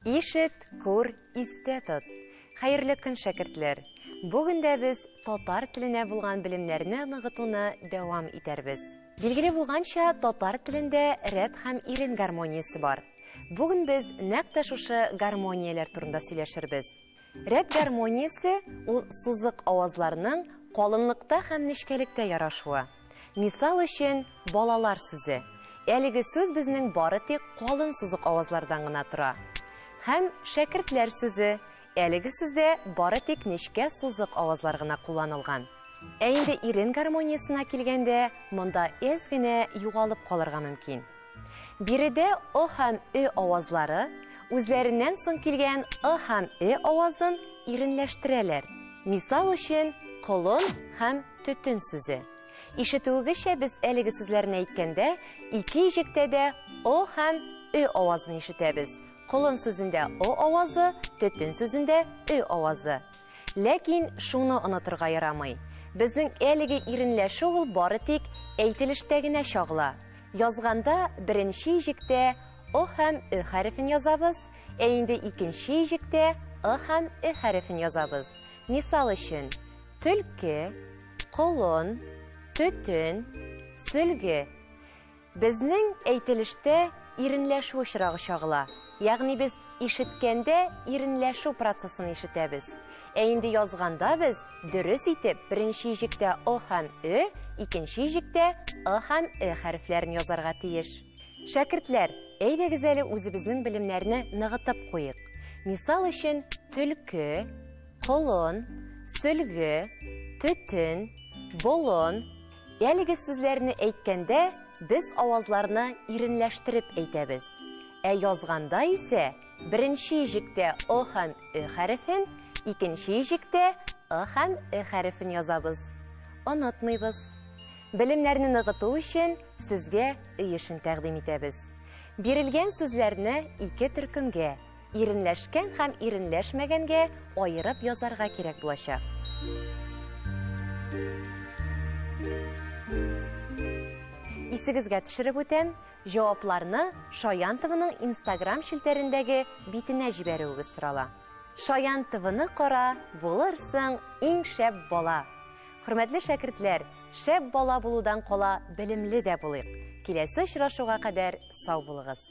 Ишет, күр, истә тот. Хәерле көн, шәкертләр! Бүген дә без татар теленә булган белемнәрне ныгытуны дәвам итәрбез. Билгеле булганча, татар телендә рәт һәм ирен гармониясе бар. Бүген без нәкъ тә шушы гармонияләр турында сөйләшербез. Рәт гармониясе ул сузык авазларның калынлыкта һәм нечкәлектә ярашуы. Мисал өчен, балалар сүзе. Әлеге сүз безнең бары тик калын сузык авазлардан гына тора. Һәм шәкертләр сүзе. Әлеге сүздә бары тик нечкә сузык авазлар гына кулланылган. Ә инде ирен гармониясенә килгәндә, монда әз генә югалып калырга мөмкин. Биредә О һәм Ө авазлары үзләреннән соң килгән Ы һәм Э авазын иренләштерәләр. Мисал өчен, колын һәм төтен сүзе. Ишетүегезчә, без әлеге сүзләрне әйткәндә, ике иҗектә дә О һәм Ө авазын ишетәбез. Колын сүзендә О авазы, төтен сүзендә Ө авазы. Ләкин шуны онытырга ярамый, безнең әлеге иренләшү ул бары тик әйтелештә генә чагыла. Язганда беренче иҗектә О һәм Ө хәрефен язабыз, ә инде икенче иҗектә Ы һәм Э хәрефен язабыз. Мисал өчен, төлке, колын, төтен, сөлге. Безнең әйтелештә иренләшү очрагы чагыла. Ягъни без ишеткәндә иренләшү процессын ишетәбез. Ә инде язганда без дөрес итеп беренче иҗектә О һәм Ө, икенче иҗектә Ы һәм Э хәрефләрен язарга тиеш. Шәкертләр, әйдәгез әле үзебезнең белемнәрне ныгытып куйык. Мисал өчен, төлке, колын, сөлге, төтен, болын, Әлеге сүзләрне әйткәндә без авазларны иренләштереп әйтәбез. Ә язганда исә беренче иҗектә О һәм Ө хәрефен, икенче иҗектә Ы һәм Э хәрефен язабыз. Онытмыйбыз. Белемнәрне ныгыту өчен сезгә өй эшен тәкъдим итәбез. Бирелгән сүзләрне ике төркемгә, Иренләшкән һәм иренләшмәгәнгә аерып язарга кирәк булачак. Исегезгә төшереп үтәм, җавапларны Шаян ТВның Инстаграм челтәрендәге битенә җибәрүегез сорала. Шаян ТВны кара, булырсың иң шәп бала! Хөрмәтле шәкертләр, шәп бала булудан кала белемле дә булыйк. Киләсе очрашуга кадәр сау булыгыз!